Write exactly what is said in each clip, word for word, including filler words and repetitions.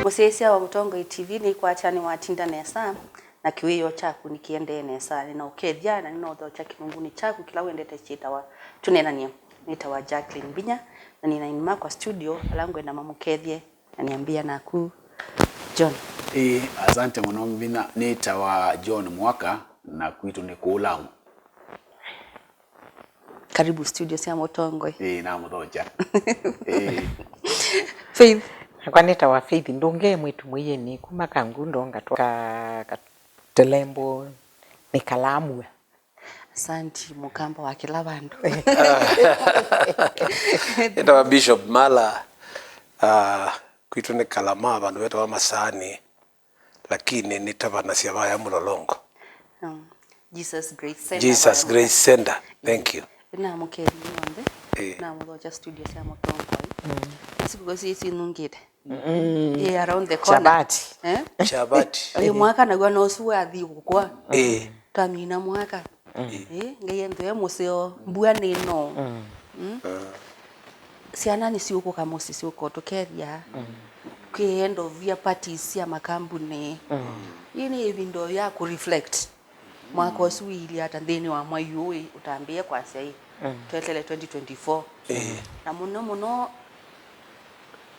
Mũsyaĩĩsya wa Mũtongoi T V, nĩkwatya nĩwatinda nesa, na kĩwĩoo kyaku nĩkĩendee nesa. Nĩnaũkethya na nĩnaũthokya kĩlungunĩ kyaku kĩla wendete kyĩtawa Tũneenanie. Nĩtawa Jacqueline Mbinya, na nĩna aini makwa studio ala ngwenda mamũkethye, na nĩambĩa naku, John. Ĩĩ, asante mũno Mbinya. Nĩtawa John Mwaka, na kwitũ nĩ kũũ Lamu. Karibu studio sya Mũtongoi. Ĩĩ, namũthokya. Ĩĩ. Faith. Nakwa nĩtawa Faith Ndũnge, mwĩĩtu mũiĩni kuma Kangundo, ngatwa ka, Katelembo, nĩkalaa Mua. Asanti, Mũkamba wa kĩla vandũ. Nĩtawa Bishop Mala, ah, kwitũ nĩ Kalama, vandũ vetawa Masaani. Lakini nĩtavanasya vaya Mũlolongo. Um, Jesus Grace Center. Jesus Grace Center. Thank you. Namũkethya ĩnyonthe. Eh. Namũthokya studio sya Mũtongoi. Ĩsu because ĩsu inungĩte. Mm. Eh, around the corner. Chabati. Eh? Chabati. Ĩĩ, mwaka naw'o no ũsu wathi kũkwa. Eh. Twamina mwaka. Mm. Eh, Ngai enthwe mũseo, mbua nĩ no. Mm. Mm. Ah. Syana nĩsiũkũka mũsyĩ, syũka ũtũkethya. Mm. Kwĩ end of year parties sya makambunĩ. Mm. Ĩĩ nĩ ĩvinda ya kũ reflect. Mwaka ũsu wĩilyĩ ata nthĩnĩ wa mwai ũũ ũtambĩe kwasya ĩ. Mm. Tweteele twenty twenty-four. Eh. Na mũno mũno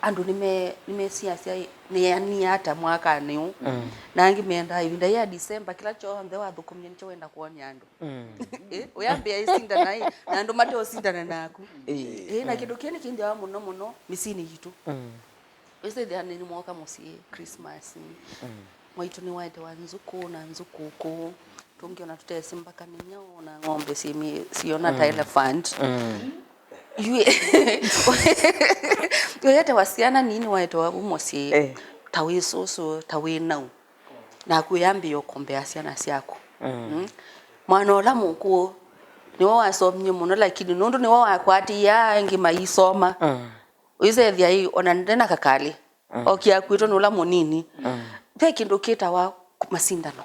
andũ nĩme-, nĩmesiasya ĩ, nĩanĩa ata mwakanĩ ũũ. Mm. Na angĩ mendaa ĩvinda ya December, kĩla kyonthe wathũkũmie nĩkyo wenda kwony'a andũ. Mm. Eh, ũyambĩa ĩsindana ĩ, na andũ mateũsindana naku. Ĩĩ. Eh, na kĩndũ kĩĩ nĩkĩnthĩawa mũno mũno mĩsyĩnĩ yitũ. Mm. Wĩsĩthĩa nĩ mwoka mũsyĩ Christmas. Mm. Mwaitũ nĩwaetewa nzũkũ na nzũkũkũ. Tũngĩ ona tũtesĩ mbaka nĩ nyaũ na ng'ombe syĩ mi-, siona ta elephant. Mm. Yu-, ũyetewa syana nini waetewa vu mũsyĩ. Eh. Ta wĩ sũsũ, ta wĩ nau. Naku ũyambĩĩa ũkombea syana syaku. Mm. Mm. Mwana ũla mũkũũ, nĩwe wasomie mũno, lakini nũndũ nĩwe wakwatĩĩa, angĩ maisoma. Mm. Ũisethya ĩ, ona ndena kakalĩ. Mm. Okia kwitũ nĩ ũla mũnini. Mm. Ve kĩndũ kĩtawa masindano.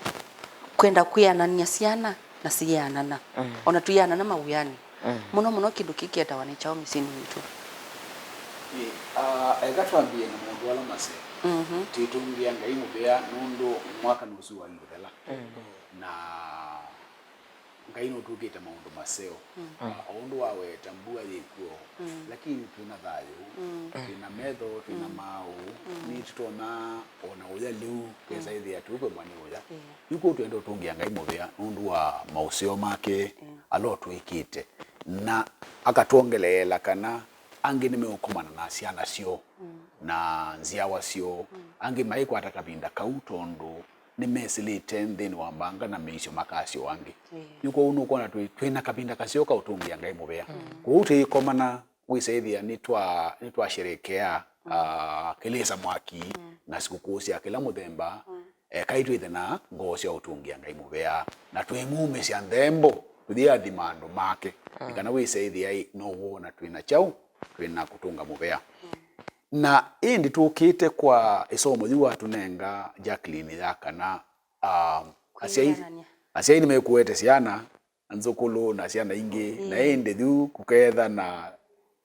Kwenda kwĩanania syana na siĩanana. Mm. Ona tũianana mawĩanĩ. Mm. Mũno mũno kĩndũ kĩĩ kĩetawa nĩ kyaũ mĩsyĩnĩ yitũ? Ĩ, ah, eka twambie na maũndũ ala maseo. Mhm. Twĩtũngĩa Ngai mũvea nũndũ mwaka nũsu waĩ ũthela. Mm. Na Ngai nũtwĩkĩte maũndũ maseo. Mm. Ah, o ũndũ waweta mbua yĩkw'o, mm, lakini twĩna thayũ, mm, twĩna metho, twĩna, mm, maaũ, mm, nĩtũtonya ona ũya lĩu, mm, kesa ĩthĩa tũkwĩmwa nĩ ũya. Yeah. Yu kũu twenda ũtũngĩa Ngai mũvea nũndũ wa maũseo make, yeah, ala ũtwĩkĩte. Na akatwongeleela kana angĩ nĩmeũkomana na syana syoo, mm, na nzyawa syoo, mm, angĩ maikwata kavinda kau tondũ nĩmesĩlĩte nthĩnĩ wa mbanga na mĩisyo makasyo angĩ. Yeah. Yu kwoou nũkwona twĩ, twĩna kavinda kaseo ka ũtũngĩa Ngai mũvea. Mm. Kwoou tũikomana wĩsaĩthĩa nĩtwa-, nĩtwasherekea, mm, ah, kĩlĩsa mwaki, mm, na sikũkũ sya kĩla mũthemba, mm, eh, kai twĩthe na ngoo sya ũtũngĩa Ngai mũvea, na twĩmumĩsya nthembo, tũyĩathima andũ make. Mm. Nĩ kana wĩsaĩthĩa ĩ, no wona twĩna kyaũ, twĩna kũtũnga mũvea. Mm. Na ĩndĩ tũkĩte kwa ĩsomo yu watũnenga Jacqueline ya kana, ah, asyai, kwĩanania, asyai nĩmekuete syana, nzũkũlũ na syana ingĩ, mm, na ĩndĩ yu kũketha na,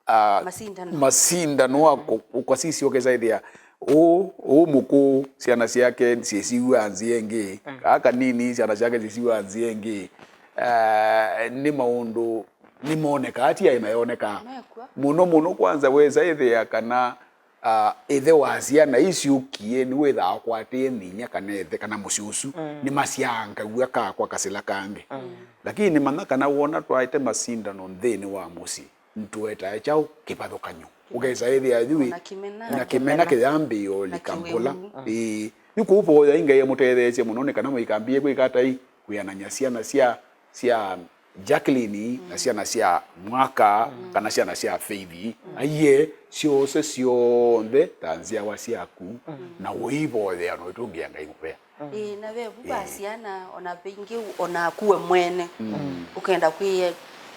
ah, masindano, masindano wa kũ-, ũkasisya ũkesaĩthĩa ũũ, ũũ mũkũũ syana syake syĩsiw'a nzĩa ĩngĩ, mm, kaa kanini syana syake syĩsiw'a nzĩa ĩngĩ. Ah, nĩ maũndũ nĩmonekaa, ti aĩ mayonekaa. Mekw'a. Mũno mũno kwanza wesa ĩthĩa kana, ah, ĩthe wa syana isu ũkie nĩwĩthaa akwatĩe nyinya kana ĩthe kana mũsyĩ ũsu, mm, nĩmasyaangaw'a kakwa kasĩla kangĩ. Mm. Lakini manya kana wona twaĩte masindano nthĩnĩ wa mũsyĩ, nĩtũetae kyaũ? Kĩvathũkany'o. Ũkesa ĩthĩa yu ĩ, na kĩmena, na kĩmena kĩyambĩĩa ũlika mbũla. Na kĩwĩu. Mm. Ĩĩ. Yu kũu voyai Ngai amũtetheesye mũno nĩ kana mũikambĩĩe kwĩka atai? Kwĩanany'a syana sya, sya Jacqueline, mm, na syana sya Mwaka, mm, kana syana sya Faith, mm, aiee syose syonthe ta nzyawa syaku, mm, na ũivoyea na ũitũngĩa Ngai mũvea. Mm. Ĩĩ, na ve vu va, ĩĩ, syana, ona vingĩ, onaku we mwene, mm, ũkenda kwĩ-,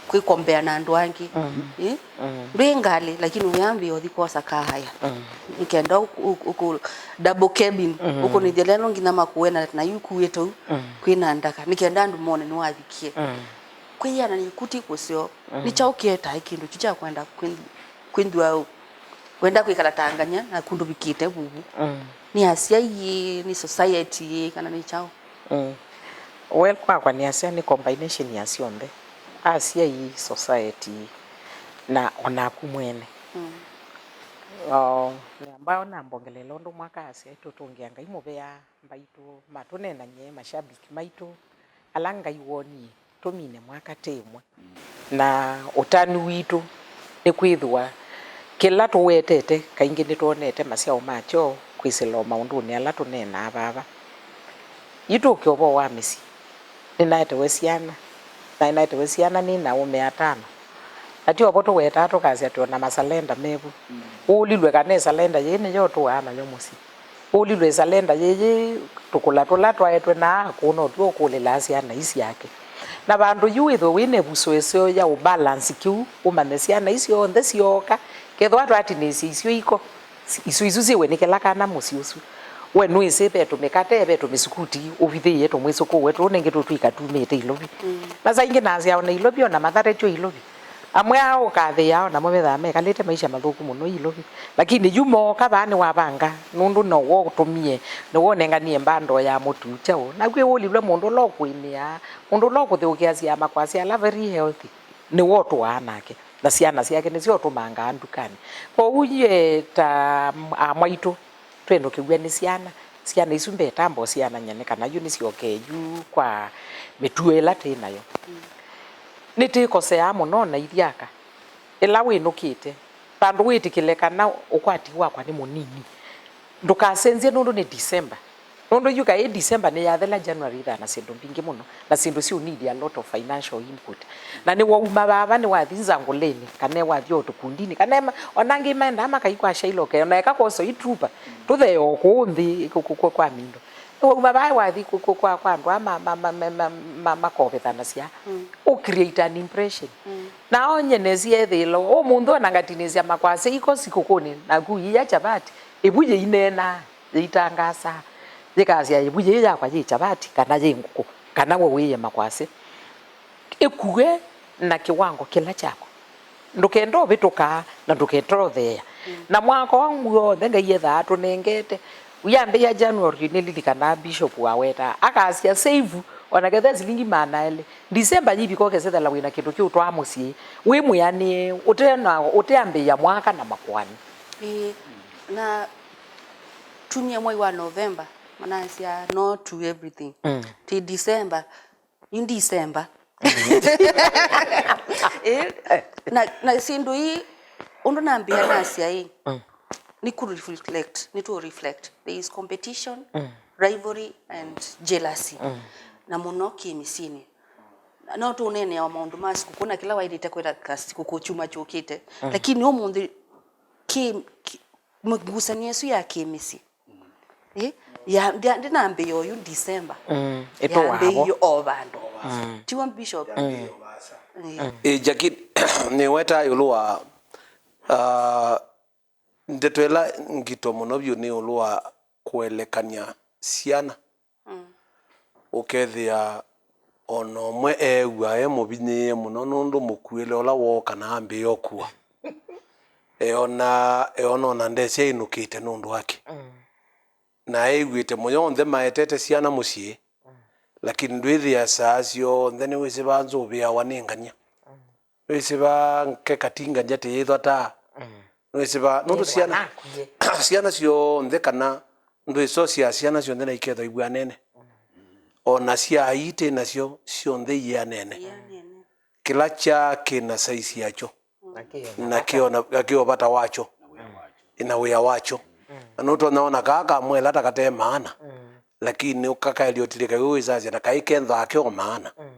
kwĩkombea na andũ angĩ. Mm. Ĩ? Mm. Ndwĩ ngalĩ, lakini ũyambĩĩa ũthi kwosa kaa haya. Mm. Nĩkenda ũkũ-, ũkũ-, ũkũ-, double cabin, mm, ũkũnĩthya lelo nginya makũe na, na yu kuĩte u, mm, kwĩna ndaka. Nĩkenda andũ mone nĩwavikie. Mm. Kwĩanany'a kũu ti kũseo. Mm. Nĩ kyaũ kĩetae kĩndũ kyu kya kwenda kwĩth-, kwĩthwa wenda kwĩkala ta nganya na kũndũ vikĩte vuvu? Mm. Nĩ asyai, nĩ society, kana nĩ kyaũ? Mm. Well, kwakwa nĩasya nĩ combination ya syonthe, asyai, society, na onaku mwene. Mm. Uh, nĩamba ona mbongelele ũndũ mwaka asyai tũtũngĩa Ngai mũvea mbaitũ, matũneenany'e, mashabiki maitũ, ala Ngai wonie, tũmine mwaka te ĩmwe. Na ũtanu witũ nĩ kwĩthĩwa kĩla tũwetete kaingĩ nĩtwonete masyao makyo kwĩsĩla o maũndũnĩ ala tũneenaa vava. Yu tũke ũvoo wa mĩsyĩ, nĩnaetewe syana, naĩ naetewe syana nĩ na aũme atano. Na ti ovo tũwetaa tũkasya twĩ o na masalenda mevu. Ũũlilwe kana ĩsalenda yĩĩ nĩyo ũtũaa nayo mũsyĩ. Ũlilwe ĩsalenda yĩyĩ, tũkũla tũla twaetwe na akũna ũtw'o ũkũlĩlaa syana ii syake. Na vandũ yu wĩthwe wĩ na ĩvuso ĩseo ya ũbalance kĩu, ũmanye syana ii syonthe syooka, kethĩwa twatinĩsya isyo iko, isyo isu syĩwe nĩ kĩla kana mũsyĩ ũsu. We nũĩsĩ ve tũmĩkate, ve tũmĩsukuti ũvithĩĩe tũmwĩsũkũũe tũũ nengĩ tũtwĩka tumĩte Ilovi. Mm. Na saa ingĩ nasyaa o na Ilovi, o na mathatetyo Ilovi. Amwe ao ũkathĩĩa o namo methaa mekalĩte maisha mathũku mũno Ilovi. Lakini yu mooka vaa nĩwavanga, nũndũ nowe ũtũmie, nĩwe ũnenganie mbandoo ya mũtu kyaũ. Na kwĩ ũlilwe mũndũ ũla ũkũĩmĩaa, mũndũ ũla ũkũthĩũkĩasya makwasya ala very healthy, nĩwe ũtũaa nake. Na syana syake nĩsyo ũtũmangaa ndukanĩ. Kwoou yie ta amwaitũ, twendũkĩw'a nĩ syana. Syana isu mbetamba ũsianany'a nĩ kana yu nĩsyokee yu kwa mĩtuo ĩla twĩ nayo. Mm. Nĩtĩkoseaa mũno na ithyaka ĩla wĩnũkĩte, vandũ wĩtĩkĩle kana ũkwati wakwa nĩ mũnini. Ndũkasenzye nũndũ nĩ December. Nũndũ yu kaĩ December nĩyathela, January ĩthaa na syĩndũ mbingĩ mũno, na syĩndũ syĩ need a lot of financial input. Na nĩwauma vava nĩwathi nzangũlĩnĩ, kana wathi o tũkundinĩ, kana ema-, ona angĩ maendaa makai kwa Shylock, ona eka koso i trooper, tũthee o kũũ nthĩ kũ-, kũ-, kũ-, kwa mindo. Nĩwauma vaa wathi kũ-, kũ-, kwa, kwa andũ aa ma-, ma-, makovethanasya. Mm. Ũ create an impression. Mm. Na onye nesi ethĩĩla, ũmũnthĩ ona ngatinĩsya makwasya iko sikũkũnĩ, naku iia chavati, ĩvu yĩineenaa. Yĩitangaasa, yĩkasya, "Ĩvu yĩĩ yakwa yĩ chavati, kana yĩ ngũkũ, kana we wĩĩe makwasĩ." Ĩkue na kĩwango kĩla kyaku. Ndũkenda ũvĩtũka, na ndũkenda ũtheea. Mm. Na mwaka ũũ w'onthe Ngai ethaa atũnengete. Yambĩĩa January, nĩlilikanaa Bishop wawetaa, akasya, "Save, ona kethe silingi maana elĩ. December yĩvika ũkesethela wĩ na kĩndũ kĩũtwaa mũsyĩ. Wĩ mwĩanĩe, ũte na, ũteambĩĩa mwaka na makoani." Ĩĩ, na tumie mwai wa November, manasya no to everything. Mm. Ti December, ni December. Eh, na, na sindu ii, undu nambia nasya ii, mm, ni ku reflect, ni tu reflect. There is competition, mm, rivalry and jealousy. Mm. Na muno ki micini. No tuneenea o maundu ma sikukuu na kila wailite kwita ka sikukuu kyumwa kyukite. Mm. Lakini umunthi ki, ki, ngusanio isu ya kimicii. Eh? Ya, ndya-, ndinambĩĩa oyu December. Mm, ĩtũwaa vo. Yambĩĩie o vandũ. Mm. Tiw'o, Bishop? Yambĩĩie o vaasa. Eh. Mm. Ĩ, Jackie, nĩwetaa ĩũlũ wa, ah, ndeto ĩla ngito mũno vyũ nĩ ĩũlũ wa kũelekany'a syana. Mm. Ũkethĩa o na ũmwe eew'aa e mũvinyĩĩe mũno nũndũ mũkuĩle ũla wooka na ambĩĩa ũkua. Eona, eona o na ndesya ĩnũkĩte nũndũ wake. Mm. Na eew'ĩte mũyo onthe maetete syana mũsyĩ, mm, lakini ndwĩthĩa saa syonthe nĩwĩsĩ vaa nzũvĩawa nĩ ngany'a. Mm. Nĩwĩsĩ vaa ngeka ti ngany'a tĩyĩthwa taa. Mm. Nĩwĩsĩ vaa, nũndũ syana, syana syonthe kana ndwĩsosyaa syana syonthe na ikethwa iw'anene. Mm. O na sya aitĩ nasyo syonthe ianene. Ianene. Kĩla kyaa kĩ na size yakyo. Na kĩo na kĩo na kĩo vata wakyo. Mm. Na wĩa wakyo. Mm. Na nũtonya ona kaa kamwela ta kate maana. Mm. Lakini ũkakaelya ũtilĩka yu wĩsasya na kaĩ kenthaa ke o maana. Mm.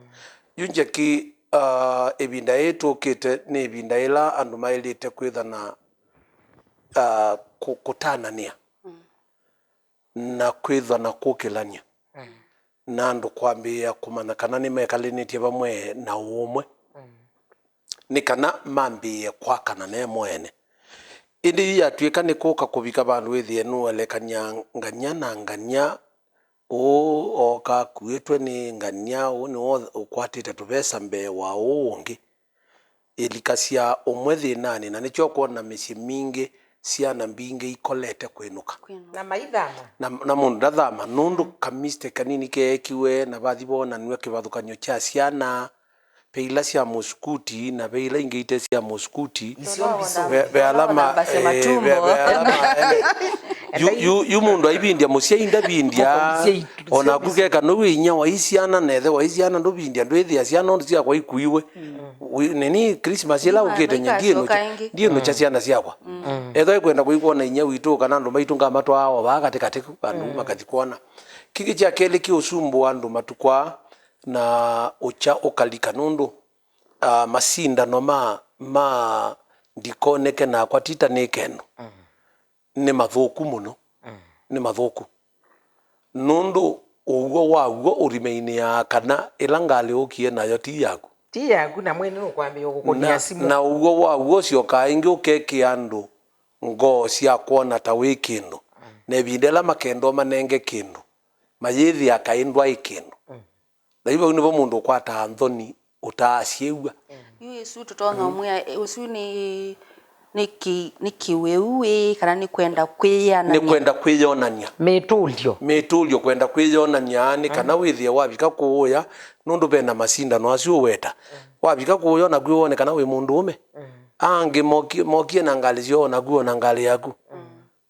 Yu Jackie, ah, ĩvinda yĩĩ tũkĩte nĩ ĩvinda yĩla andũ maĩlĩte kwĩtha na, ah, kũ-, kũtananĩa. Mm. Na kwĩthwa na kũkĩlany'a, mm, na andũ kwambĩĩa kũmanya kana nĩmekalĩnĩtye vamwe na ũũmwe, mm, nĩ kana mambĩĩe kwakana nemo ene. Ĩndĩ yu yatw'ĩka nĩ kũka kũvika vandũ wĩthĩe nũelekany'a ngany'a na ngany'a, ũũ ooka akuĩtwe nĩ ngany'a, ũũ nĩwe ũkwatĩte tũvesa mbee wa ũũ ũngĩ. Ĩlikasya ũmwe thĩnanĩ, na nĩkyo ũkwona mĩsyĩ mingĩ syana mbingĩ ikolete kwĩnũka. Kwĩnũka. Na maithama. Na, na mũndũ ndathama, nũndũ kamistake kanini keekiwe, na vathi voonanw'a kĩvathũkany'o kya syana, ve ila sya mũsukuti, na ve ila ingĩ ite sya mũsukuti. Isyo mbiso. Ve, ve ala ma, eh, ve, ve ala ma, eh, yu, yu, yu mũndũ aivindya, mũsyai ndavindya. Mũsyai. O naku keka nũwĩ inyia wa isyana, na ĩthe wa isyana ndũvindya, ndwĩthĩa syana ũndũ syakwa ikuiwe. Wi-, nini, Christmas ĩla ũkĩte nye, ndiĩnũkya, ndiĩnũkya syana syakwa. Ethwa ĩkwenda kũikwona inyia witũ kana andũ maitũ ngamatwaa o vaa katĩkatĩ vandũ makathi kwona. Kĩngĩ kya kelĩ kĩũsumbũa andũ matukũ aa na ũkya ũkalika nũndũ, ah, masindano ma, ma ndikoneke nakwa tita nĩ kendo. Nĩ mathũku mũno. Nĩ mathũku. Nũndũ ũw'o wa w'o ũrimainĩaa kana ĩla ngalĩ ũkie nayo ti yaku. Ti yaku, na mwene nũkwambĩĩa kũkũnĩa simũ. Na ũw'o wa w'o ũsyokaa ĩngĩ ũkekĩa andũ ngoo sya kwona ta wĩ kĩndũ. Na ĩvinda ĩla makendwa manenge kĩndũ, mayĩthĩa kaĩ ndwaĩ kĩndũ. Na yu vau nĩvo mũndũ ũkwataa nthoni ũtaasyĩw'a. Yu ĩsu tũtonya ũmwĩa, ĩ, ũsu nĩ, nĩ kĩ-, nĩ kĩwĩu ĩ, kana nĩ kwenda kwĩyĩanania? Nĩ kwenda kwĩyonany'a. Mĩtũlyo. Mĩtũlyo, kwenda kwĩyonany'a nĩ kana wĩthĩe wavika kũũya, nũndũ ve na masindano asu ũweta. Wavika kũũya o naku wone kana wĩ mũndũũme. Angĩ mokie, mokie na ngalĩ syoo, o naku o na ngalĩ yaku.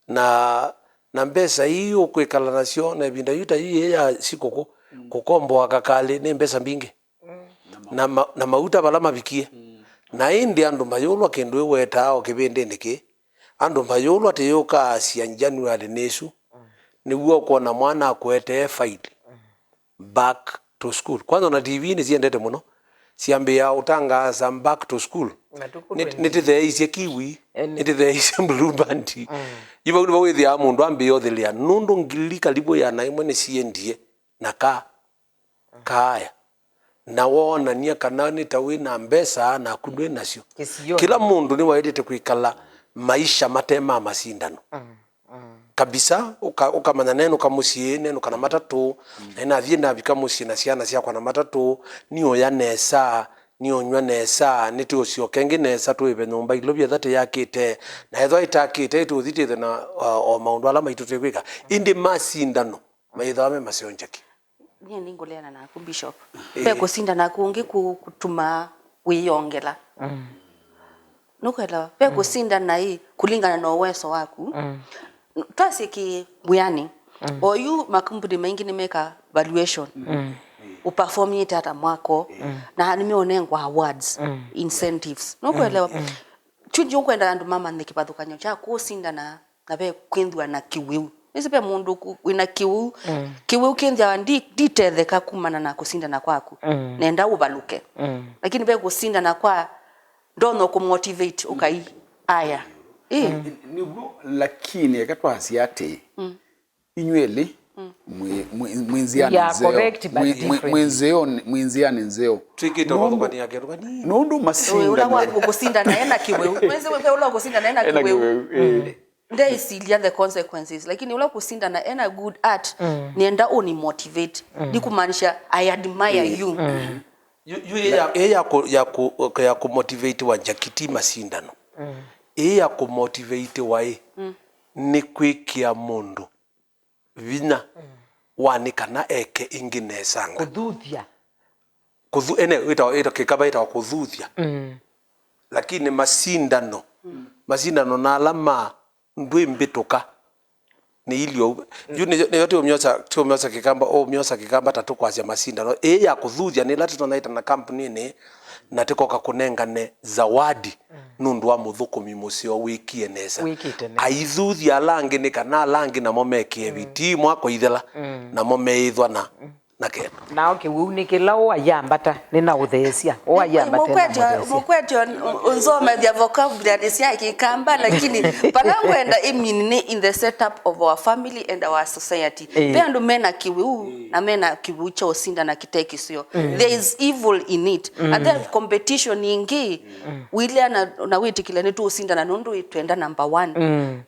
Na, na mbesa ii ũkwĩkala nasyo na ĩvinda yu ta yu yĩ ya sikũkũ, kũkomboa kakalĩ nĩ mbesa mbingĩ. Na, ma, na mauta vala mavikie. Na ĩndĩ andũ mayũlwa kĩndũ ĩwetaa o kĩvĩndĩnĩ kĩĩ, andũ mayũlwa tĩyũkaasya January nĩ ĩsu, nĩw'o ũkwona mwana akũetee faili. Back to school. Kwanza ona T V nĩsyendete mũno, syambĩĩa ũtangaasa back to school. Nĩ, nĩtĩtheeisye kiwi, nĩtĩtheeisye blue band. Yu vau nĩvo wĩthĩaa mũndũ ambĩĩa ũthĩlĩa, nũndũ ngili kalivu ĩana ĩmwe nĩsiendie na kaa, kaaya. Na woonany'a kana nĩ ta wĩ na mbesa, naku ndwĩ nasyo. Kĩla mũndũ nĩwaĩlĩte kwĩkala maisha mate ma masindano. Kabisa, ũka-, ũkamanya nenũka mũsyĩ, nenũka na matatũ, na nĩnathiĩ navika mũsyĩ na syana syakwa na matatũ, nĩũya nesa, nĩũnyw'a nesa, nĩtũũsyoka ĩngĩ nesa, tũĩve nyũmba ilovya ĩtha tĩyakĩte, na ethwa ĩtakĩte, ĩtũũthi tĩthe na, o, o maũndũ ala maitũ twĩkwĩka. Ĩndĩ masindano, maĩthawa me maseo njaki. Nyie nĩngũleana naku, Bishop. Ve kũsindana kũngĩ kũ-, kũtumaa wĩyongela. Nũkwelewa? Ve kũsindana ĩ kũlingana na ũweso waku. Twasye kĩ wĩanĩ. Oyu makambuni maingĩ nĩmeka valuation. Ũperformĩte ata mwako. Na nĩmeũnengwa awards, incentives. Nũkwelewa? Kyu ndio ngwenda andũ mamanye kĩvathũkany'o kya kũsindana na ve kwĩnthwa na kĩwĩu. Nĩsĩ ve mũndũ ku-, wĩna kĩwĩu, kĩwĩu kĩnthĩawa ndi-, nditetheka kumana na kũsindana kwaku. Nenda ũvalũke. Lakini ve kũsindana kwa ndonya kũmotivate ũkai aya. Ĩ. Nĩw'o, lakini eka twasye atĩĩ, inyw'ĩ elĩ mwĩ, mwĩ, mwĩ nzĩanĩ nzeo. Mwĩ, mwĩ, mwĩ nzĩo, mwĩ nzĩanĩ nzeo. Twĩkĩte ũvathũkania kĩndũ kanini. Nũndũ masindano. Ũla wa kũsindana ena kĩwĩu. Mwĩsĩ wĩkwe ũla wa kũsindana ena kĩwĩu. Ndeĩsilya the consequences, lakini ũla kũsindana ena good heart, nĩenda ũni motivate. Ndikumaanisha I admire you. Yu, yu ĩ ya, ĩ ya kũ, ya kũ, ya kũmotivate wa Jackie ti masindano. Ĩ ya kũmotivate wa ĩ, nĩ kwĩkĩa mũndũ vinya wa nĩ kana eke ĩngĩ nesanga. Kũthuthya. Kũthu-, ene, ĩtawa, ĩtawa, kĩkamba ĩtawa kũthuthya. Lakini masindano, masindano na ala ma ndwĩmbĩtũka nĩ ilio. Yu nĩyo, nĩyo tĩũmyosa, tĩũmyosa kĩkamba, ũmyosa kĩkamba ta tũkwasya masindano. Ĩĩ ya kũthuthya nĩ ĩla tũtonaĩta na kampunĩnĩ na tĩkoka kũnengane zawadi nũndũ wa mũthũkũmi mũseo wĩkie nesa. Wĩkĩte nesa. Aithuthya ala angĩ nĩ kana ala angĩ namo mekĩe vitii mwaka ũithela, namo meĩthwa na na kenda. Nao kĩwĩu nĩ kĩla ũayambata nĩnaũtheesya, ũayambata. Mũkwetyo, nĩnaũtheesya. Mũkwetyo ũnzomethya vocabulary sya kĩkamba, lakini pala ngwenda imini nĩ in the setup of our family and our society. Ĩĩ. Ve andũ mena kĩwĩu na mena kĩwĩu kya ũsindana kĩte kĩseo. There is evil in it. And then competition ingĩ, wĩlea na, na wĩtĩkĩla nĩtũũsindana nũndũ twenda number one.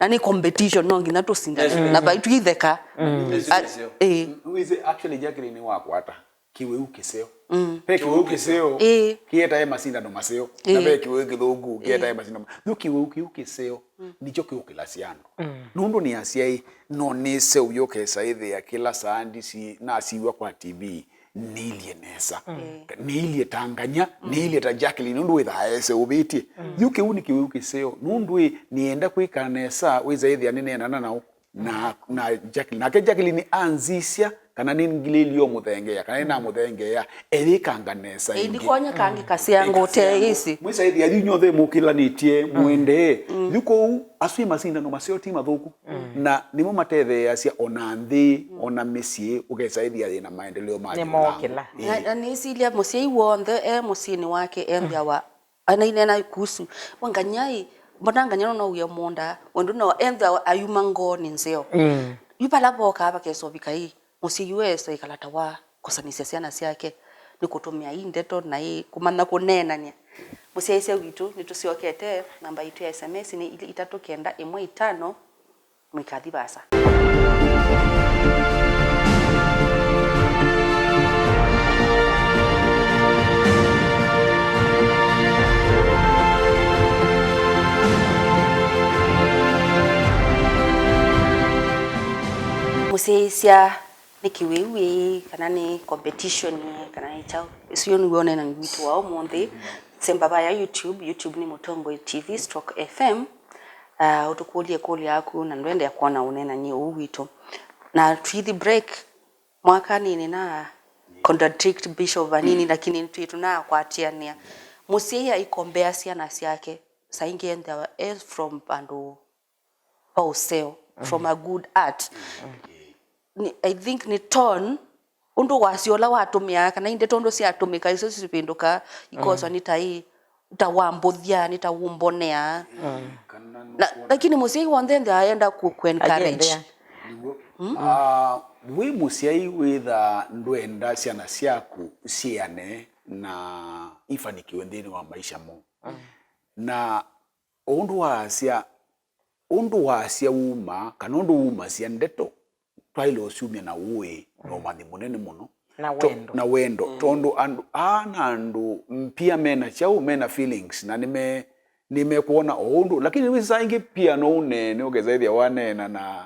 Na nĩ competition, no nginya tũsindane. Na vai twitheka. Ĩĩ. Wĩsĩ actually Jacqueline wakwata kĩwĩu kĩseo. Mm. Ve kĩwĩu kĩseo. Ĩĩ. Kĩetae masindano maseo. Na Ĩĩ. Ve kĩwĩu kĩthũku kĩetae Ĩĩ. Masindano. Yu kĩwĩu kĩu kĩseo. Mm. Nĩkyo kĩũkĩlasya andũ. Mm. Nũndũ nĩ asyai, no nĩse ũyũkesa ĩthĩa kĩla saa ndisi nasiw'a kwa T V, nĩilye nesa. Mm. Nĩilye ta nganya, mm, nĩilye ta Jacqueline, nũndũ wĩthaa eseũvĩtye. Mm. Yu kĩu nĩ kĩwĩu kĩseo, nũndũ ĩ, nĩenda kwĩka nesa, wĩsa ĩthĩa nĩneenana nao. Na, na Jacqueline, nake Jacqueline anzisya kana nĩngilĩlio mũthengeea, kana nĩnamũthengeea, eyĩkanga nesa. Ĩĩ, ĩngĩ. Ndikonya kangĩ kasyango. Ĩkasyango. Te ĩsĩ. Mwĩsa ĩthĩa yu nyonthe mũkĩlanĩtye, mm, mũendee. Mm. Yu kũu, asu ĩ masindano maseo ti mathũku. Mm. Na nĩmo matetheeasya ona nthĩ, mm, ona mĩsyĩ, ũkesa ĩthĩa yĩna maendeleo ma nĩmokĩla. Ĩĩ. Na, na nĩsilya mũsyai w'onthe e mũsyĩnĩ wake embĩawa Anainena kuhusu, "We nganyai, mbona nganya no nauya mũũnda, wendu no enthwa ayuma ngoo nĩ nzeo." Mm. Yu vala vokaa vakesovika ĩ, mũsyai ũũ esa ĩkala ta wa kosanĩsya syana syake, nĩ kũtũmĩa ii ndeto na ĩ kũmanya kũneenany'a. Mũsyaĩĩsya witũ, nĩtũsyokete, namba yitũ ya S M S nĩ itatũ kenda ĩmwe itano, Mũikathi vaasa. Mũsyaĩĩsya nĩ kĩwĩu ĩĩ, kana nĩ competition ĩĩ, kana nĩ kyaũ? Ũsu nĩw'o ũneenani witũ wa ũmũnthĩ. Semba vaya YouTube, YouTube nĩ Mũtongoi T V stroke F M. Ah, ũtũkũlye ĩkũlyo yaku na ndwendea kwona ũneenany'e ũũ witũ. Na tũithi break, mwaka nini na contradict Bishop vanini, lakini twĩ tũnakwatĩanĩa. Mũsyai aikombea syana syake, saa ingĩ enthĩawa e from vandũ va ũseo, from a good heart. Nĩ, I think nĩ tone, ũndũ wasya ũla watũmĩaa, kana inde tondũ syatũmĩka, isu sivĩndũkaa, ikoswa nĩ ta ĩ, ta wambũthya, nĩ ta ũmbonea. Na, lakini mũsyai w'onthe nthĩ ayenda ku, ku encourage. Ayendea. Nĩw'o. Ah, wĩ mũsyai wĩthaa ndwenda syana syaku syĩane na ifanikiwe nthĩnĩ wa maisha moo. Na ũndũ wasya, ũndũ wasya uma, kana ũndũ wumasya ndeto, twaĩle ũsyumya na ũĩ na ũmanyi mũnene mũno. Na to-, wendo. Na wendo. Tondũ andũ, aa na andũ mpia mena kyaũ, mena feelings, na nĩme-, nĩmekwona o ũndũ. Lakini wĩsa saa ingĩ pia no ũneene, ũkesa ĩthĩa waneena na,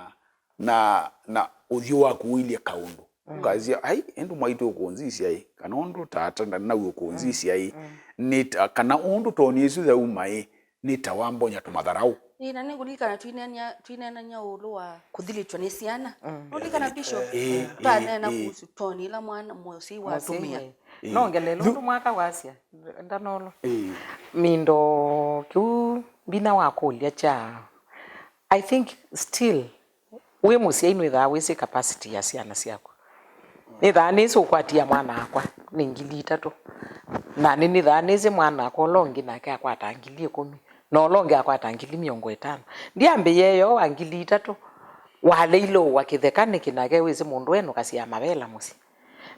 na, na ũthyũ waku ũilye kaũndũ. Ũkasya, "Ai, ĩndĩ mwaitũ ũkũnzisya ĩ, kana ũndũ tata ndanau ũkũnzisya ĩ, nĩ ta, kana ũndũ toni ĩsu yauma ĩ, nĩ ta wambonya tũmatharaũ." Ĩĩ, na nĩngũlilikana twineenania, twineenania ũũlũ wa kũthilĩtw'a nĩ syana. Nũlilikana, Bishop? Ĩĩ, ĩĩ, twaneena kuhusu toni ĩla mwana mũsyai watũmĩa. Ĩĩ. Nongelele ũndũ mwaka wasya, ndanolo. Ĩĩ. Mindo kĩu mbina wakũlya kya, I think still, wĩ mũsyai nĩwĩthaa wĩsĩ capacity ya syana syaku. Nĩthaa nĩsĩ ũkwatia mwana wakwa nĩ ngili itatũ. Na nĩ, nĩthaa nĩsĩ mwana wakwa ũla ũngĩ nake akwataa ngili ĩkũmi. Na ũla ũngĩ akwataa ngili mĩongo ĩtano. Ndiambĩie yoo wa ngili itatũ. Waleile ũwa kĩthekanĩ kĩnake wĩsĩ mũndũ enũkasya mavela mũsyĩ.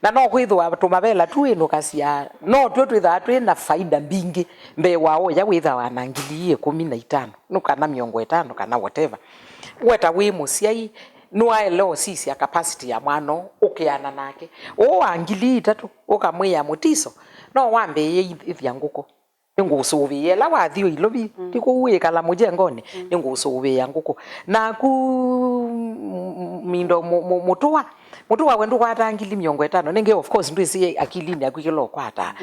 Na no kwĩthĩwa tũmavela tu wĩnũkasya, no tw'o twĩthaa twĩ na faida mbingĩ mbee wa ũya wĩthawa na ngili ii ĩkũmi na itano, nĩ kana mĩongo ĩtano, kana whatever. We ta wĩ mũsyai, nĩwaĩle ũsisya capacity ya mwana ũũ, ũkeana nake. Ũũ wa ngili itatũ, ũkamwĩa Mũtiso, no wambĩĩe ithya ngũkũ. Nĩngũsũvĩĩa ĩla wathi ũilovi, ti kũu wĩkala mũjengonĩ, nĩngũsũvĩĩa ngũkũ. Naku, m-, m-, mindo mũ-, mũ-, mũtũa, mũtũa we ndũkwataa ngili mĩongo ĩtano. Nĩngĩ, of course, ndwĩsĩ akilinĩ yaku kĩla ũkwataa.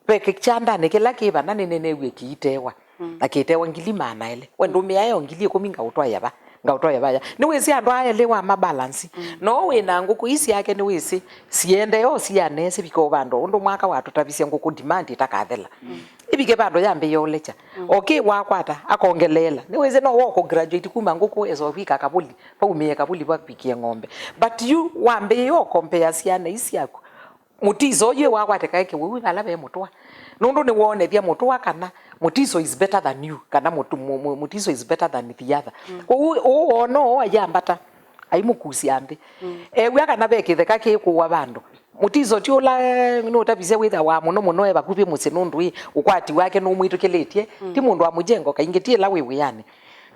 Ve kĩ-, kyandanĩ kĩla kĩ vana nĩnĩneew'e kĩitewa, na kĩitewa ngili maana elĩ. We ndũmĩae o ngili ĩkũmi ngaũtwaĩa va? Ngaũtwaĩa vaya. Nĩwĩsĩ andũ aa elĩ wa mabalansi. No wĩ na ngũkũ ii syake nĩwĩsĩ, siendee o sianee sivike o vandũ, ũndũ mwaka watũtavisye ngũkũ demand ĩtakathela. Ivike vandũ yambĩĩa ũlekya. Okay, wakwata, akongeleela. Nĩwĩsĩ no woko graduate kuma ngũkũ esa ũvika kavũli, vaumĩe kavũli vavikie ng'ombe. But yu wambĩĩa ũkombea syana ii syaku. Mũtiso ũyũ wakwatĩkae kĩwĩu vala ve mũtũa. Nũndũ nĩwoonethya mũtũa kana Mũtiso is better than you, kana mũtu-, mu-, mu-, Mũtiso is better than the other. Kwoou ũũ woona ũũ ayambata, aimũkusya nthĩ. Ew'a kana ve kĩtheka kĩkũwa vandũ. Mũtiso ti ũla, eh, nũtavisye wĩthawa mũno mũno e vakuvĩ mũsyĩ nũndũ ĩ ũkwati wake nũmwĩtũkĩlĩtye. Ti mũndũ wa mũjengo, kaingĩ ti ĩla wĩ wĩanĩ.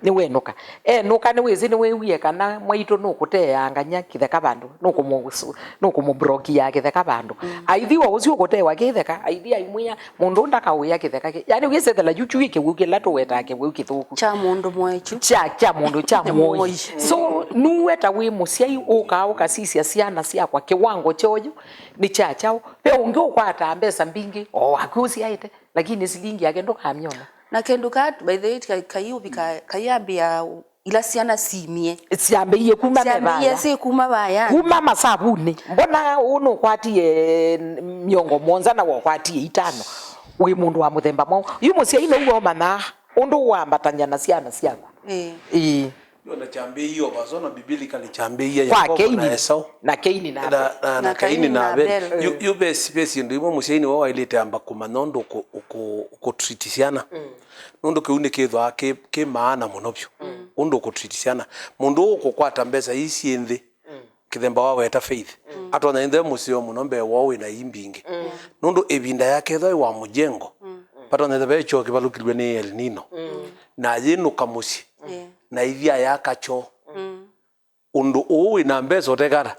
Nĩwenũka. Enũka, nĩwĩsĩ, nĩwĩwie kana mwaitũ nũkũteangany'a kĩtheka vandũ, nũkũmũ-, nũkũmũbrokia kĩtheka vandũ. Aithi wa ũsu ũkũtewa kĩtheka, aithi aimwĩa, mũndũ ũũ ndakaũĩa kĩtheka kĩ. Yani, wĩsethela yu kyu ĩ kĩw'ũ kĩla tũwetaa kĩw'ũ kĩthũku. Kya mũndũ mwaĩ kyu. Kya, kya mũndũ, kya mũoi. So, nuwe ta wĩ mũsyai, ũkaa ũkasisya syana syakwa kĩwango kyoyu nĩ kya kyaũ? Ve ũngĩ ũkwataa mbesa mbingĩ, o waku ũsyaĩte, lakini silingi yake ndũkamyona. Na kĩndũ ka, by the way, kai, kai ũvika, kai ambĩa ila syana simie. Syambĩie kuma me syambĩie vaya. Syĩ kuma vaya. Kuma masavunĩ. Mbona ũũ nũkwatie mĩongo mũonza na wakwatie itano? Wĩ mũndũ wa mũthemba mwaũ? Yu mũsyai now'o ũmanyaa ũndũ ũambatany'a na syana syaku. Ĩĩ. Ĩĩ. Yo na kyambĩie o vaso na biblically kyambĩie kwa Yakobo Kaini na Esau. Na Kaini na Abel. Na, na, na Kaini na Abel. Yu, yu ve, ve syĩndũ imwe mũsyai nĩwe waĩlĩte amba kũmanya ũndũ ũkũ-, ũkũ-, ũkũtreat syana. Nũndũ kĩu nĩkĩthwaa kĩ, kĩ maana mũno vyũ. Ũndũ ũkũtreat syana. Mũndũ ũũ ũkũkwata mbesa ii syĩ nthĩ, kĩthemba waweta Faith, atonya ĩndĩ e mũseo mũno mbee woo wĩna ii mbingĩ. Nũndũ ĩvinda yake ethwa ĩ wa mũjengo, vatonya ĩthwa ve kyoo kĩvalũkilw'e nĩ El Nino. Na yĩnũka mũsyĩ, na ithi ayaka kyoo. Ũndũ ũũ wĩna mbesa ũtekata?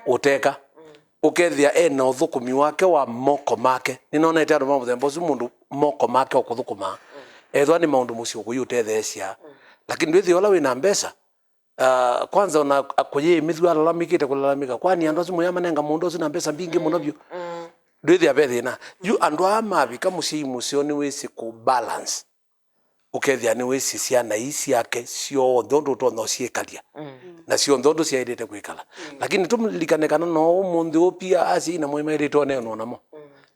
Ũtaka. Ũkethĩa ena ũthũkũmi wake wa moko make. Nĩnonete andũ ma mũthemba ũsu, mũndũ moko make ũkũthũkũmaa. Ethwa nĩ maũndũ mũsyĩ ũkũyĩũtetheesya. Lakini ndwĩthĩa ũla wĩna mbesa, ah, kwanza ona kũyĩĩmĩthw'a alalamĩkĩte kũlalamĩka. Kwani andũ asu mũyamanenga mũndũ ũsu na mbesa mbingĩ mũno vyũ? Ndwĩthĩa ve thĩna. Yu andũ aa mavika mũsyai mũseo nĩwĩsĩ kũ balance. Ũkethĩa nĩwĩsĩ syana ii syake syonthe ũndũ ũtonya ũsyĩkalya, na syonthe ũndũ syaĩlĩte kwĩkala. Lakini tũlilikane kana no ũmũnthĩ ũũ pia asyai na mwĩ maĩlĩte ũneenwa namo.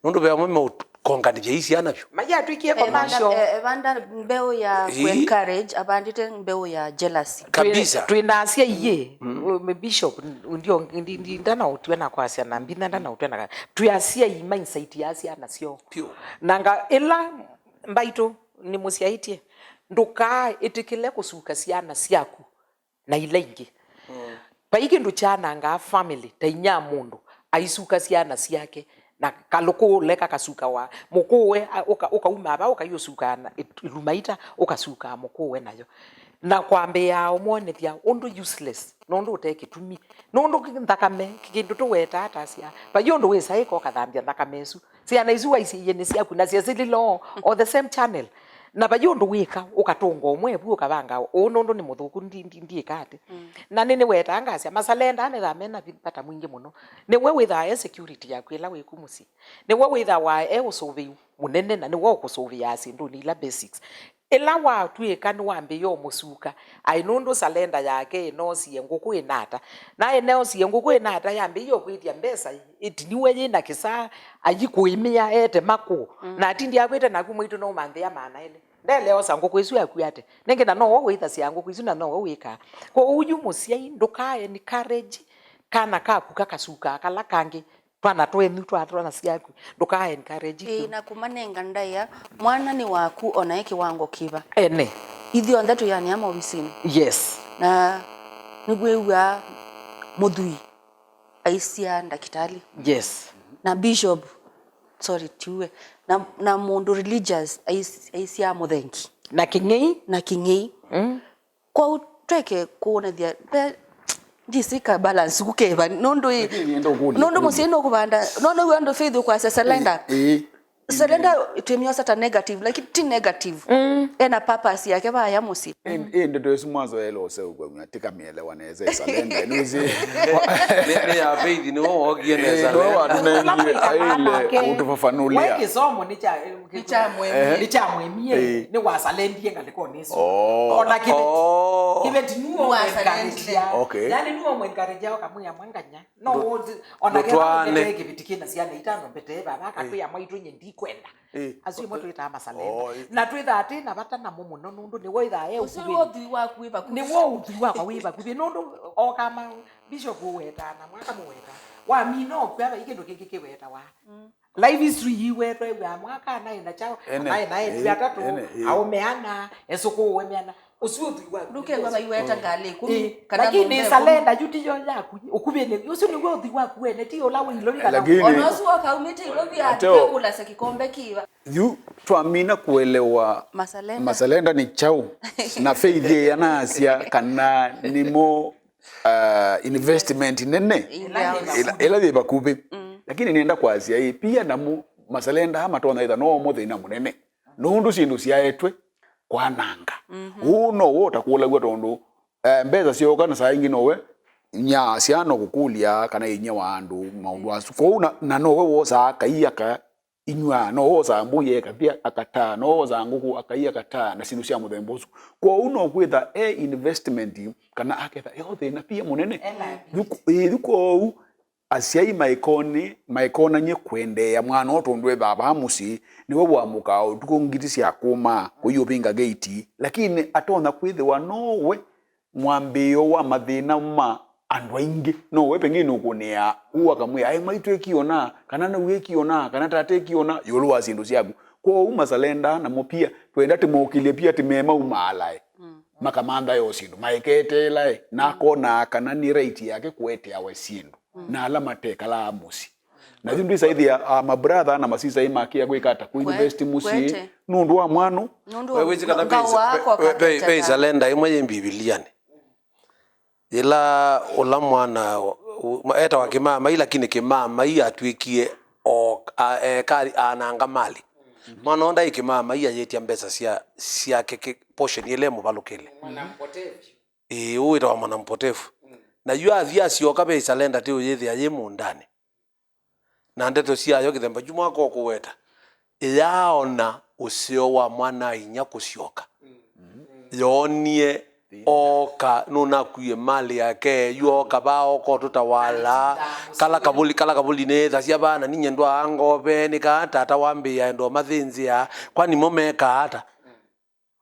Nũndũ ve amwe meũkonganĩthya ii syana vyũ. Mayatwĩkie commercial. Evanda, e-, evanda mbeũ ya ĩĩ, ku-encourage, avandĩte mbeũ ya jealousy. Kabisa. Twĩ, twĩ na asyai ĩ, Bishop, ndio, ndi, ndi, ndanaũtw'a na kwasya na mbina, ndanaũtw'a na ka-, twĩ asyai mainsaitiaa syana syoo. Pyo. Na nga ĩla mbaitũ nĩmũsyaĩtye, ndũkaa ĩtĩkĩle kũsuka syana syaku na ila ingĩ. Vai kĩndũ kyanangaa family, ta inyia mũndũ aisuka syana syake, na kalũkũũle kakasukawa mũkũũe, a-, ũka-, ũkauma va, ũkaiũsukaa na ĩt-, ĩlumaita, ũkasukaa mũkũũe nayo. Na kwambĩĩa ũmwonethya ũndũ useless, nũndũ ũte kĩtumi. Nũndũ kĩ-, nthakame, kĩ-, kĩndũ tũwetaa ta sya, vai ũndũ wĩsaĩka ũkathambya nthakame ĩsu. Syana isu waisye nĩ syaku, na syesĩlile o, o the same channel. Na vai ũndũ wĩka, ũkatũnga ũmwe vu, ũkavanga ũũ, nũndũ nĩ mũthũku, ndi, ndi, ndiĩka atĩ. Na nĩ, nĩwetaa ngasya, masalenda nĩthaa mena vi-, vata mwingĩ mũno. Nĩwe wĩthaa e security yaku ĩla wĩku mũsyĩ. Nĩwe wĩthawa e ũsũvĩu mũnene, na nĩwe ũkũsũvĩaa syĩndũnĩ ila basics. Ĩla watw'ĩka nĩwambĩĩa ũmũsuka, aĩ nũndũ salenda yake ĩnoosie ngũkũ ĩnata. Na ĩnoosie ngũkũ ĩnata, yambĩĩa ũkwĩtya mbesa ĩtiniwe yĩ na kĩsaa, ayikũĩmĩa ete makũũ. Na atindi akwĩte naku mwaitũ no ũmanthĩa maana elĩ. Ndeleosa ngũkũ ĩsu yaku ate. Nĩngĩ na nowe wĩthasya ngũkũ isu na nowe wĩkaa. Kwoou yu mũsyai ndũka encourage kana kaku kakasukaa kala kangĩ. Twana twenyu, twa twana syaku, ndũka encourage. Ĩĩ, tu. Na kũmanenga ndaĩa, mwana nĩ waku, ona e kĩwango kĩva. Ene. Ithyonthe tũyanĩa maovisinĩ. Yes. Na nĩwĩw'aa mũthwii aisya ndakĩtalĩ. Yes. Na bishop, sorry, tiwe. Na, na mũndũ religious ais-, aisya mũthengi. Na kĩng'ei. Na kĩng'ei. Mm. Kwoou tweke kũũnethya, ve, ndisi ka balance kũkeva, nũndũ ĩ, lakini nienda ũkũlya, nũndũ kũlya. Mũsyai nũkũvanda, nũndũ wĩ andũ Faith ũkwasya surrender. Ĩĩ. Surrender twĩmyosa ta negative, lakini ti negative. Mm. Ena purpose yake vaya mũsyĩ. Ĩ, ĩ ndeto ĩsu mwazoeele ũseũkw'a, tĩkamĩelewa nesa, ĩ surrender, nĩwĩsĩ. Nĩ, nĩ ya Faith, nĩwe wokie nesa. Ĩ, nĩwe watũnengie, aĩle ũtũfafanũlĩa. We kĩsomo nĩ kya Nĩkyamwemie. Ehe. Nĩkyamwemie, ĩĩ. Nĩwasalendie ngalĩkonĩ ĩsu. Oh. Ona kĩveti. Oh. Kĩveti nũũ ũmwenkarĩtya. Okay. Yani nũũ ũmwenkarĩtya ũkamwĩa mwanganya. No ndũ-, ũthi-, ona ndũtwaane. Kĩla ũtetee kĩveti kĩna syana itano mbetee vava, akakwĩa, ĩĩ, mwaitũ nye ndikwenda. Ĩĩ. Asu ĩmwe twĩtaa masalenda. Oh, ĩĩ. Na twĩthaa twĩ na vata namo mũno nũndũ nĩwe wĩthaa e ũsu ũkuvĩ. Nĩwe ũthwii waku wĩ vakuvĩ. Nĩwe ũthwii wakwa wĩ vakuvĩ nũndũ okama bishop ũwetaa na mwaka mũwetaa. Wamina ũkw'a vai kĩndũ kĩngĩ kĩwetawa. Mm. Life history yiwetwa ĩw'a mwa kana ĩna kyaũ, ene, anaĩ na etu, ĩĩ, atatũ, ene, ĩĩ, aũme ana, esũkũũe meana. Ũsu ũthwii waku. Ndũkew'a maiweta ngalĩ ĩkũmi, ĩĩ, kana lakini salenda yu tiyo yaku, ũkuvĩnĩ ũsu nĩw'o ũthwii waku wene, ti ũla wĩ Ilovi kana. Lakini ona ũsu wakaumĩte Ilovi atekũlasya kĩkombe kĩva. Yu twamina kuelewa masalenda, masalenda nĩ kyaũ, na Faith ĩĩ anaasya kana nĩmo uh, investment nene ĩla yĩ vakuvĩ. Lakini nĩenda kwasya ĩ, pia namo masalenda aa matonya ĩtha no mo thĩna mũnene, nũndũ syĩndũ syaetwe kwananga. Ũu no wo ũtakũlaw'a tondũ eh, mbesa syooka na saa ingĩ nowe nyaasya no kũkũlya kana inyia wa andũ maũndũ asu. Kwoou na, na nowe wosaa akai aka inywa, no wosaa mbũi eka pia akataa, no wosaa ngũkũ akai akataa na syĩndũ sya mũthemba ũsu. Kwoou no kwĩtha e investment kana aketha e thĩna pia mũnene. Ĩĩ, kwoou asyai maikoni, maikonany'e kwendeea mwana o tondũ ethaa vaa mũsyĩ, nĩwe wamũkaa ũtukũ ngiti sya kũmaa kũiũvĩnga geiti, lakini atonya kwĩthĩwa nowe mwambĩĩo wa mathĩna ma andũ aingĩ. Nowe pengine ũkũnĩaa ũu akamwĩa, aĩ mwaitũ ĩkiona, kana nau ĩkiona, kana tata ĩkiona ĩũlũ wa syĩndũ syaku. Kwoou masalenda namo pia twenda tĩmokĩlye pia tĩmemaumaalae, makamanthae o syĩndũ maiketeelae, na akonaa kana nĩ right yake kũeteawa syĩndũ na ala matekalaa mũsyĩ. Na yu ndwĩsa ĩthĩa uh, mabrother na masisai makĩa kwĩka ata kũinvest mũsyĩ nũndũ wa mwana. Nũndũ we wĩsĩ kana ve- ngawa akwa ve- ve- ve- ve- isalenda ĩmwe yĩ Mbivilianĩ. Yĩla ũla mwana u- ma- etawa kĩmamai, lakini kĩmamai atw'ĩkie o a- eka ananga mali. Mwana ũũ ndaĩ kĩmamai, ayĩtya mbesa sya syake kĩ- portion ĩla ĩmũvalũkĩle. Ĩĩ, ũũ wĩtawa mwana mpotevu. Na yu athi asyoka ve isalenda ti ũyĩthĩa yĩ mũũndanĩ. Na ndeto syayo kĩthemba kyu mwaka ũkũweta, yaaona ũseo wa mwana-a-inyia kũsyoka. Yoonie ooka, nũnakuie malĩ yake, yu ooka vaa, ooka ũtũtawala. Kala kavũli, kala kavũli nĩĩthasya vaa, na ninyie ndwaa ngove, nĩ kaa tata wambĩĩa endo mathĩnzĩa, kwani mo mekaa ata?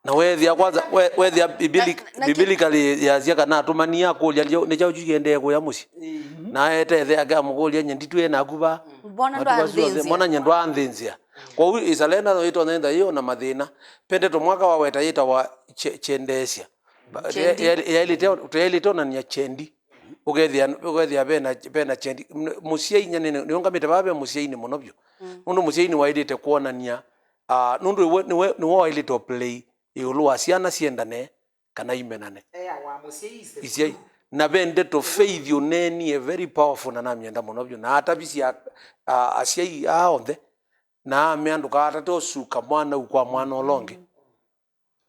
Na weethĩa kwanza, we- weethĩa bibili- Na- na- biblically yasya kana atũmani akũlya, "Nĩ kyaũ kyu kĩendee kũya mũsyĩ?" Na aete ĩthe ake amũkũlya, "Nye nditwĩe naku vaa?" Mbona ndwanthĩnzĩa? Mbona nye ndwanthĩnzĩa? Kwoou ĩsalenda no ĩtonya ĩtha yĩo na mathĩna. Ve ndeto mwaka waweta yĩtawa kye- kyendeesya. Ba- Kyendi. Yaĩlĩte onania kyendi. Ũkethĩa, ũkethĩa vena, vena kyendi. M- mũsyai, nya nĩ- nĩũngamĩte vaa ve mũsyai nĩ mũno vyũ. Nũndũ mũsyai nĩwaĩlĩte kwonania, ah, nũndũ nĩwe, nĩwe, nĩwe waĩlĩte ũplay ĩũlũ wa syana syendane kana imenane. Eawa mũsyai ise isyai. Na ve ndeto Faith ũneenie very powerful na namyenda mũno vyũ. Na atavisye a- a- asyai aa onthe, na amea ndũkaatate ũsuka mwana ũu kwa mwana ũla ũngĩ.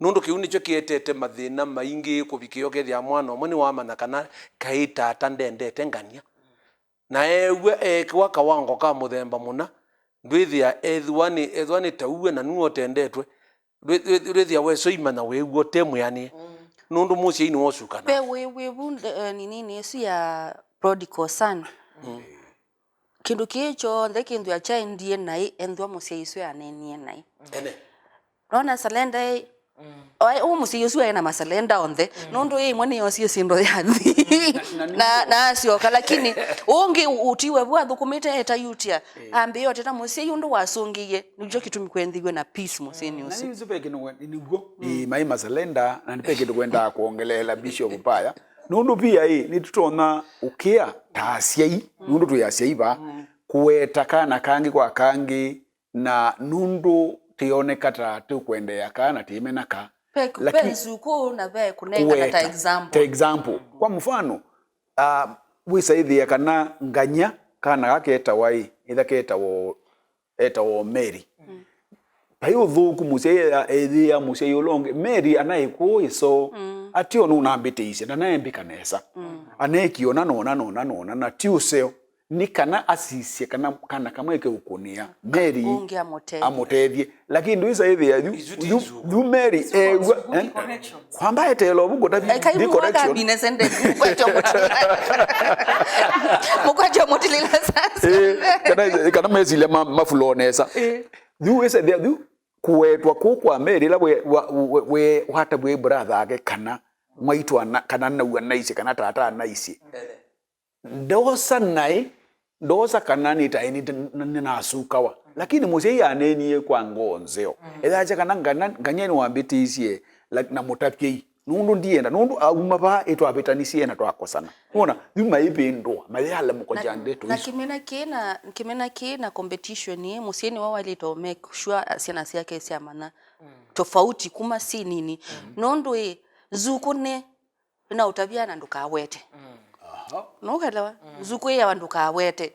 Nũndũ kĩu nĩkyo kĩetete mathĩna maingĩ kũvikĩa ũkethĩa mwana ũmwe nĩwamanya kana kaĩ tata ndendete ngany'a. Na eew'a eekĩwa kawango ka mũthemba mũna, ndwĩthĩa ethĩwa nĩ, ethĩwa nĩ ta ũwe na nue ũtendetwe, ndwĩ- ndwĩ- ndwĩthĩa wesa ũimanya wĩ w'o ũte mwĩanĩe. Nũndũ mũsyai nĩwosukana. Ve wĩ- wĩvu nde- eh, ninini ĩsu ya prodigal son. Kĩndũ kĩĩ kyonthe kĩnthwa kyaendie naĩ, enthwa mũsyai ũsu aneenie naĩ. Ene. Nona salenda ĩ, oe- ũ mũsyai ũsu aĩ na masalenda onthe, nũndũ ĩ ĩmwe nĩyosie syĩndũ yathi. Na- na- na- na asyoka, lakini ũngĩ ũtiwe vu athũkũmĩte eta yutia, ambĩĩa ũteta mũsyai ũndũ wasũngĩie, nĩkyo kĩtumi kwendĩw'e na peace mũsyĩnĩ Na ũsu. Nĩwĩsĩ ve kĩndũ we- nĩw'o. Ĩĩ, maĩ masalenda, na nĩ ve kĩndũ kwendaa kwongeleela Bishop Paya. Nũndũ pia ĩ, nĩtũtonya ũkĩa ta asyai, nũndũ twĩ asyai vaa, kũweta kana kangĩ kwa kangĩ, na nũndũ tĩoneka ta tũkwendeea kaa na tĩmena kaa. Ve- Lakini ve nsukũ na ve kũnengana ta kũweta, example. Ta example. Kwa mfano, uh, wĩsa ĩthĩa kana ngany'a kana gaketawa ĩ, ĩtha ketawa etawa Mary. Vai ũthũku mũsyai ethĩa mũsyai ũla ũngĩ, Mary anaĩ kũũ ĩsoo, ateo nũnambĩtĩisye, ndanaembĩka nesa. Aneekie ũna na ũna na ũna na ũna, na ti ũseo. Nĩ kana asisye kana kana kamwe keũkũnĩa Mary Ũngĩ amũtethye. Amũtethye. Lakini ndwĩsa ĩthĩa yu, Isu ti yu, nzũku. Yu Mary eew'a, eh? Kwamba eteela ũvu ngũtavya, Eka ndi ibu correction. Wakabine sende, mũkwete mũtilila. Mũkwete mũtilila sasa. Eh, kana, kana mesilya ma- mafuloo nesa. Yu wĩsa ĩthĩa yu kũwetwa kũu kwa Mary ĩla we- wa- we- we- wata wĩ brother ake kana mwaitũ ana- kana nau anaisye kana tata anaisye. Ndosa naĩ, ndosa kana nĩtaĩ nĩ- nĩ- nĩnasukawa. Lakini mũsyai aneenie kwa ngoo nzeo. Ethasya kana ngana- ngany'a nĩwambĩtĩisye, like, na mũtapyei. Nũndũ ndienda, nũndũ auma vaa ĩtwavĩtanisye na twakosana. Wona, yu maivĩndũa, mayala mũkoja ndeto na isu. Kĩmena kĩ na, kĩmena kĩ na competition ĩ, mũsyĩ nĩwe waĩlĩte o make sure syana syake syamanya tofauti kuma syĩ nini. Nũndũ ĩ, nzukũ nĩ, na ũtavya na ndũkawete. Aha. Nũkelewa? Nzukũ ĩyawa ndũkawete.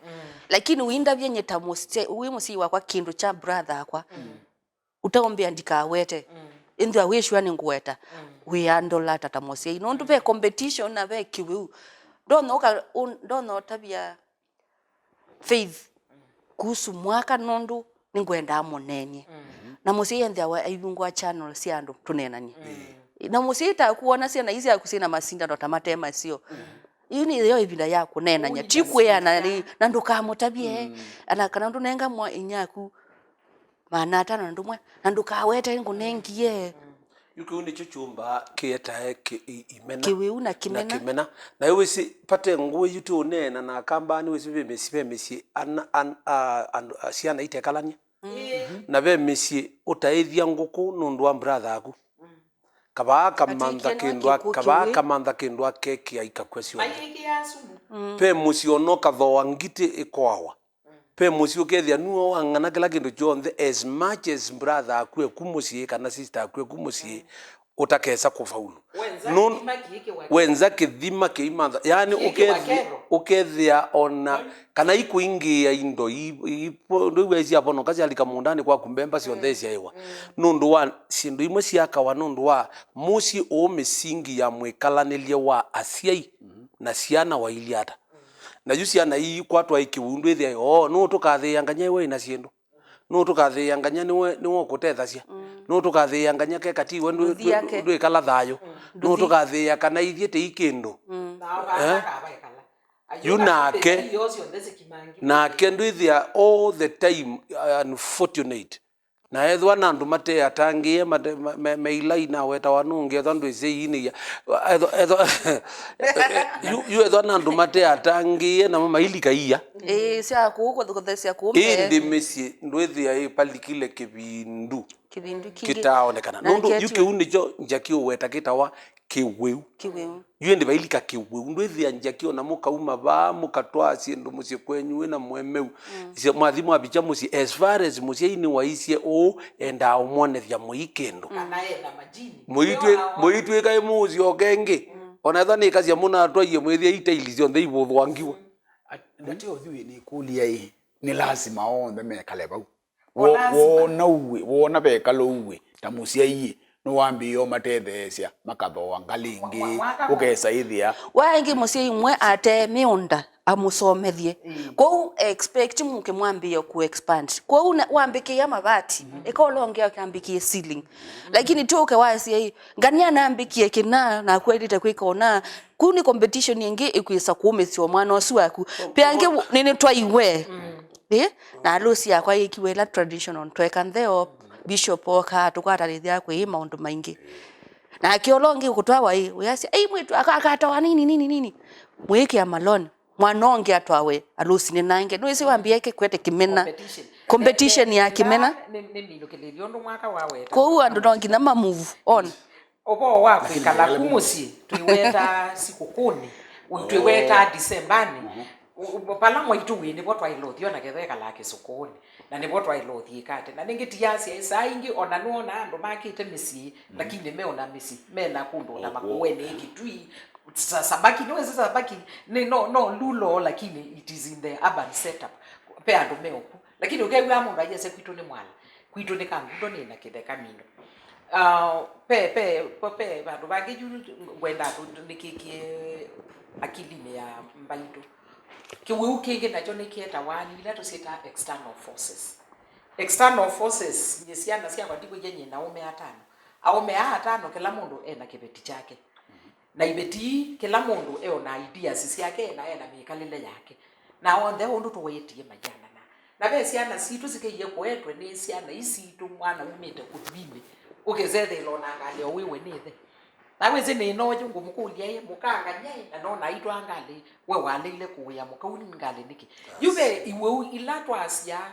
Lakini ũindavya nyie ta mũsye-, wĩ mũsyai wakwa kĩndũ kya brother akwa. Ũtaũmbĩa ndikawete. Ĩnthĩwa wĩ sure nĩngũweta. Wĩandola ta ta mũsyai. Nũndũ ve competition na ve kĩwĩu. Ndonya ũka-, ũ-, ndonya ũtavya Faith kuhusu mwaka nũndũ nĩngwendaa mũneenye. Na mũsyai ethĩawa aivingũa channel sya andũ tũneenany'e. Na mũsyai taku wona syana ii syaku syĩna masindano ta mate maseo. Yu nĩyo ĩvinda ya kũneenany'a, ti kwĩana rĩ, na ndũkamũtavye. Ana kana ndũnenga mwa inyaku maana atano na ndũmwe, na ndũkawete ngũnengie. Yu kĩu nĩkyo kyũmbaa kĩetae kĩ-, i-, imena. Kĩwĩu na kĩmena. Na kĩmena. Na yu wĩsĩ, vate ngũĩ yu tũũneena na Akamba, nĩwĩsĩ ve mĩsyĩ, ve mĩsyĩ ana, an-, a, andũ, a, syana itekalany'a. Na ve mĩsyĩ ũtaĩthya ngũkũ nũndũ wa brother aku. Kavaa kamantha kĩndũ a-, kavaa kamantha kĩndũ akekĩa ikakw'a syonthe. Ve mũsyĩ ona ũkathooa ngitĩ ĩkoawa. Ve mũsyĩ ũkethĩa nue wang'ana kĩla kĩndũ kyonthe, as much as brother aku eku mũsyĩ kana sister aku eku mũsyĩ, ũtakesa kũfaulu. Wenza kĩthima kĩimantha, yani ũkethĩa ona kana ikũingĩĩa indo ndũiwesya vonoka syalika mũũndanĩ kwaku, mbemba syonthe isyaĩwa nũndũ wa syĩndũ imwe syakawa nũndũ wa mũsyĩ ũũ, mĩsingi ya mwĩkalanĩlye wa asyai na syana wailyĩ ata. Na yu syana ii ikwatwa ĩ kĩwĩu, ndwĩthĩa, oo, nũũ tũkathĩĩa ngany'a ĩwe ĩna syĩndũ? Nũũ tũkathĩĩa ngany'a nĩwe, nĩwe ũkũtethasya? Nũũ tũkathĩĩa ngany'a keka ti we ndwĩ-, ndwĩ-, ndwĩkala thayũ? Nũũ tũkathĩĩa kana ithyĩ tĩi kĩndũ? Yu nake, nake ndwĩthĩa all the time, uh, unfortunate. Na ethwa na andũ mate atangĩĩe, mate, me, me, meilai na wetawa nũngĩ, ethwa ndwĩsĩ iinĩia. Ethwa, ethwa, yu, yu ethwa na andũ mate atangĩĩe, namo mailika ia. Ĩĩ, sya kũu kũthesya kũu mbee. Ĩndĩ mĩsyĩ ndwĩthĩa ĩpalikile kĩvindu. Kĩvindu kĩngĩ kĩtaaonekana. Nũndũ yu kĩu nĩkyo Njakĩ ũweta kĩtawa kĩwĩu. Kĩwĩu. Yu ĩndĩ vailika kĩwĩu. Ndwĩthĩa Njakĩ ona mũkauma vaa, mũkatwaa syĩndũ mũsyĩ kwenyu wĩna mũemeu. Sya-, mwathi mwavikya mũsyĩ, as far as mũsyai nĩwaisye ũũ, endaa ũmwonethya mũi kĩndũ. Kana ena majini. Mũitwĩ-, mũitwĩka ĩmũũsyoke ĩngĩ. Ona ethwa nĩkasya mũnatwaie mwĩthĩa itaili syonthe ivũthwangiwe. Ndatĩ ũthyũ ĩ nĩkũlya ĩ, nĩ lasima onthe mekale vau? Wo-, woona uwĩ, woona vekala uwĩ, ta mũsyai, nĩwambĩĩe ũmatetheesya makathooa ngalĩ ĩngĩ, ũkesa ĩthĩa. Wa ĩngĩ mũsyai ũmwe ate mĩũnda amũsomethye. Kwoou expect mũkĩmwambĩĩa kũ expand. Kwoou na-, wambĩkĩĩa mavati, ĩka ũla ũngĩ akambĩkĩe ceiling. Lakini ti ũke wasye, "Ĩ, ngania nambĩkie kĩna, naku ailĩte kwĩka ũna." Kũu nĩ competition ĩngĩ ĩkwĩsa kũũmĩsya o mwana ũsu waku. Pe angĩ nĩnĩtwaiwe. Ĩ, na alũsi yakwa yĩkiwe ĩla traditional, tweka ntheo, bishop oka, tũkwatanĩthya kwĩ maũndũ maingĩ. Nake ũla ũngĩ ũkũtwawa ĩ, ũyasya, "Ei, mwĩĩtu aka-, akatawa nini, nini, nini." Mwĩĩkĩa maloni. Mwana ũngĩ atwawe alũsinĩ nangĩ. Nũĩsĩ wambia ĩke kwete kĩmena. Competition. Competition ya kĩmena. Nĩ, nĩ, nĩ mĩlũkĩlĩlyo ũndũ mwaka waweta. Kwoou andũ no nginya ma move on. Ũvoo wa kwĩkala ku mũsyĩ, twĩwetaa sikũkũnĩ, twĩwetaa Disembanĩ. Vala mwaitũ wĩ, nĩvo twaĩle ũthi, ona ketha ekalaa kĩsũkũũnĩ, na nĩvo twaĩle ũthi ĩkate. Na nĩngĩ ti asya, ĩ saa ingĩ, ona nĩwonaa andũ makĩte mĩsyĩ, lakini meona mĩsyĩ, mena kũndũ ta Makũenĩ, Kitui, sa-, Sabaki, nĩwĩsĩ Sabaki, nĩ, no, no rural, lakini it is in the urban setup. Ve andũ me ũku. Lakini ũkew'aa mũndũ aiasya, "Kwitũ nĩ mwala, kwitũ nĩ kangundo, nĩ na kĩtheka mindo." Ah, pe, pe, pe, pe vandũ vangĩ yu ngwenda tũnĩkĩkie akilinĩ ya mbaitũ. Kĩwĩu kĩngĩ nakyo nĩkĩetawa, nĩ ila tũsyĩtaa external forces. External forces, nyie syana syakwa ndikwĩie nyie na aũme atano. Aũme aa atano, kĩla mũndũ ena kĩveti kyake. Na iveti ii, kĩla mũndũ eona ideas syake na ena mĩkalĩle yake. Na onthe ũndũ tũwetie maianana. Na ve syana sitũ sikeie kũetwe nĩ syana ii sitũ, mwana umĩte kũthuinĩ, ũkĩsethĩĩla ona ngalĩ o wĩwe nĩ ĩthe. Na wĩsĩ nĩ ĩno yu ngũmũkũlya ĩ, mũkangany'a ĩ, na nona aitwaa ngalĩ, we waleile kũĩa mũka ũu ngalĩ nĩkĩ? Yu ve iwĩu ila twasyaa,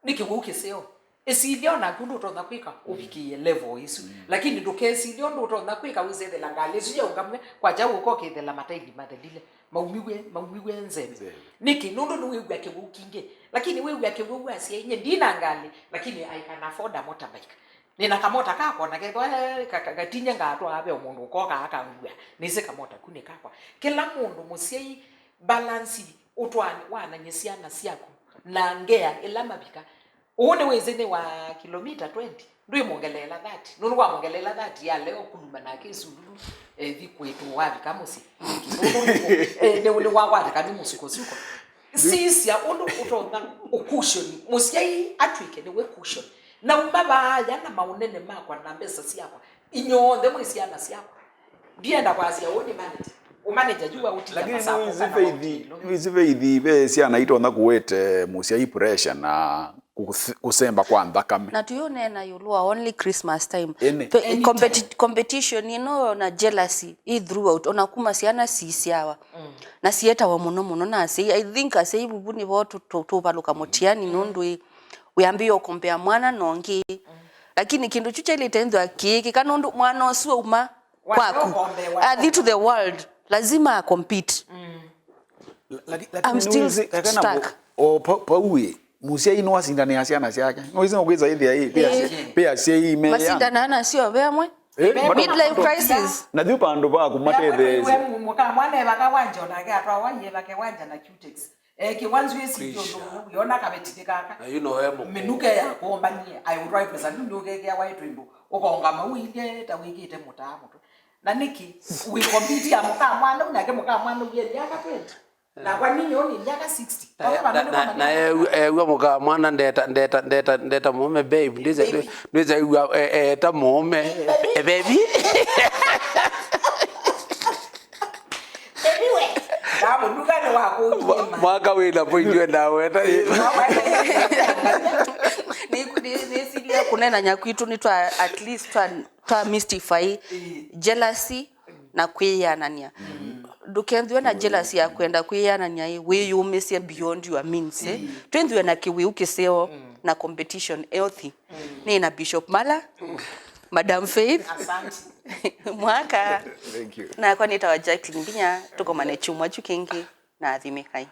nĩ kĩwĩu kĩseo. Ĩsilya o naku ũndũ ũtonya kwĩka ũvikĩĩe level ĩsu. Lakini ndũkesilye ũndũ ũtonya kwĩka wĩsethela ngalĩ ĩsu yaũngamw'e kwakya ũka ũkĩthela mataili mathelile. Maumiw'e, maumiw'e nzeve. Nzeve. Nĩkĩ? Nũndũ nĩwĩw'a kĩw'ũ kingĩ. Lakini wĩw'a kĩw'ũ wasya, "Inye ndina ngalĩ, lakini I can afford a motorbike. Nĩna kamota kakwa na kethwa, eh, ka-, ka-, katinye ngatwaa ve o mũndũ ũkoka akangua. Nĩsĩ kamota ku nĩ kakwa." Kĩla mũndũ mũsyai balance ũtwaanĩ wanany'e syana syaku na ngea ĩla mavika. Ũũ nĩwĩsĩ nĩ wa kilomita twenty, ndwĩmwongeleela thirty. Nũndũ wamwongeleela thirty ya leo kũluma nake ĩsululu, ethi kwĩtũ wavika mũsyĩ. Eh, nĩ, nĩ wa-, watheka nĩ mũsukosuko. Sisya ũndũ ũtonya ũkushoni, mũsyai atw'ĩke nĩwe cushion. Nauma vaaya na maũnene makwa na mbesa syakwa, inyonthe mwĩ syana syakwa. Ndienda kwasya ũũ nĩ manager. Ũmanager yu wa ũtinya. Lakini masako nĩwĩsĩ kana Faith, ũtilo. Nĩwĩsĩ Faith, ve syana itonya kũwete mũsyai pressure na kũse-, kũsemba kwa nthakame. Na tũyũneena ĩũlũ wa only Christmas time. Ĩnĩ. Pe-, Any competi-, time. Competition ĩno na jealousy ĩ throughout, ona kuma syana sisyawa. Na sietawa mũno mũno na asyai. I think asyai vuvu nĩvo tũ-, tũ-, tũvalũka mũtiani nũndũ ĩ, wĩambĩĩa ũkombea mwana na ũngĩ. Lakini kĩndũ kyu kyailĩte nthwa kĩĩkĩka nũndũ mwana ũsu auma kwaku, athi to the world, lazima a compete. Laki-, lakini I'm still nĩwĩsĩ, kakana stuck. O pa-, pau ĩ, mũsyai nĩwasindanĩa syana syake. Nĩwĩsĩ nũkwĩsa ĩthĩa ĩ, pia, ĩĩ, pia syai meana. Masindanaa nasyo ve amwe. Eh, bado midlife crisis. Na yu pandu paku matetheesye. Mũka mwana evaka wanja, onake atwawa ievake wanja na cutex. Eh, kĩwanzu ĩsi kĩũndũ yona kavetini kaka. Na yu no e mũkũũ. Mĩnuke ya kũmbanie, I will drive saluni ũkekea waĩ twĩndũ. Ũkonga mau ilye ta wĩkĩte mũtaa mũtwe. Na nĩkĩ? Wĩ compete ya mũka mwana, nake mũka mwana ũyĩ myaka twenty. Nakwa ninyo nĩ myaka sixty. Na, na, na, na eew'a, eew'a mũka mwana ndeta, ndeta, ndeta, ndeta mũũme, babe. Ndwĩsa, ndwĩsa eew'a, e, e, eta mũũme. E, baby. Baby we. Ndamũnuka nĩ wakũkie ma. Mwaka wĩna point we ndaweta. Nĩ, nĩ, nĩsilia kũneenany'a kwitũ nĩ twa, at least twa, twa mystify jealousy na kwĩyanany'a. Ndũkenthwe na jealousy ya kwenda kwĩyanany'a ĩ, wĩyũmĩsye beyond your means, eh. Twĩnthwe na kĩwĩu kĩseo na competition healthy. Nĩ na Bishop Mala, Madam Faith, Asante. Mwaka. Thank you. Nakwa nĩtawa Jacqueline Mbinya, tũkomane kyumwa kyu kĩngĩ na athimĩkai.